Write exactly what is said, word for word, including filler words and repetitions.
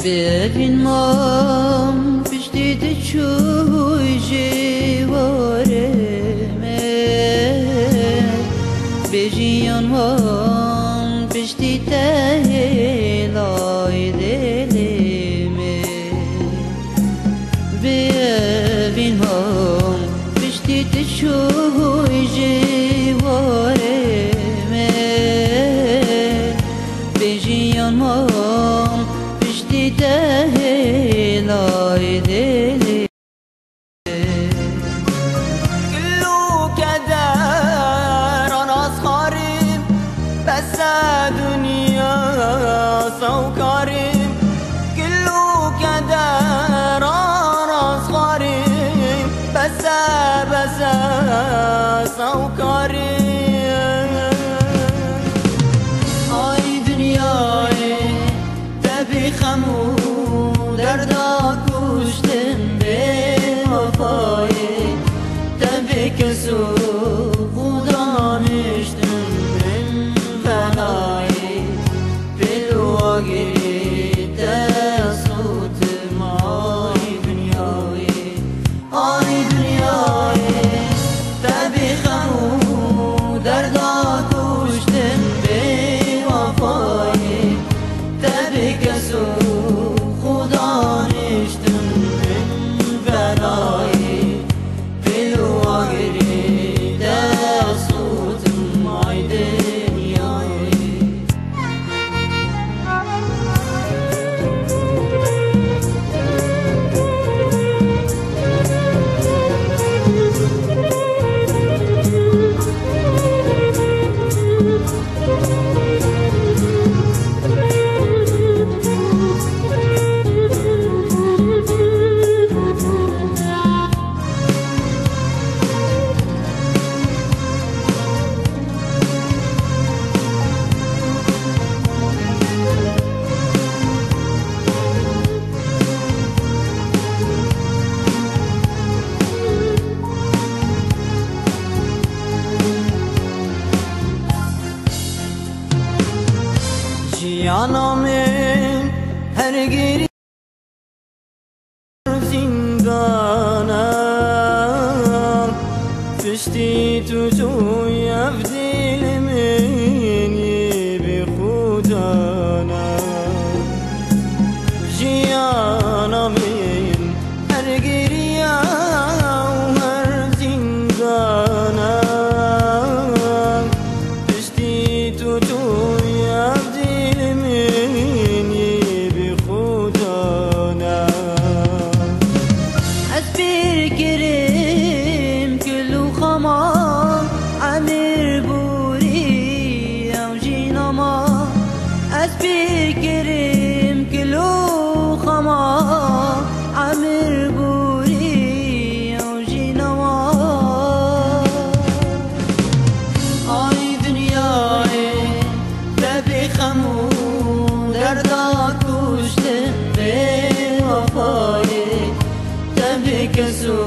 Bêvîn mam piştî tu çûy ji warê me. Bêjiyan mam piştî te hêlay dilê me. Bêvîn mam piştî tu çûy ji warê me. Bêjiyan mam piştî te hêlay dilê. Kil û kederan ez xarîm, bes e dinya sewkarîm. Kil û kederan ez xarîm, bes e, bes e sewkarîm. Ay dinyayê, te bê xem û derda kuştim, bê wefayê, te bê kes û xudaniştim min felayê. Pêl û agirê te sotim, ay dinyayê. Ay dinyayê, te bê xem û derda kuştim, bê wefayê, te bê kes û xudaniştim min felayê. Pêl û agirê te sotim, ay dinyayê. Jiyana min her girî zîndana, piştî tu çûyî ev dîl min yî bi xwe dana. Jiyana min her giriya û her zîndana, piştî tu çûyî ev dîl min yî bi xwe dana. Ez pir kirim kil û xama, emir borî ew jî nema. Ez pir kirim kil û xama, emir borî ew jî nema. Ay dinyayê, te bê xem û derda kuştim, bê wefayê, te bê kes û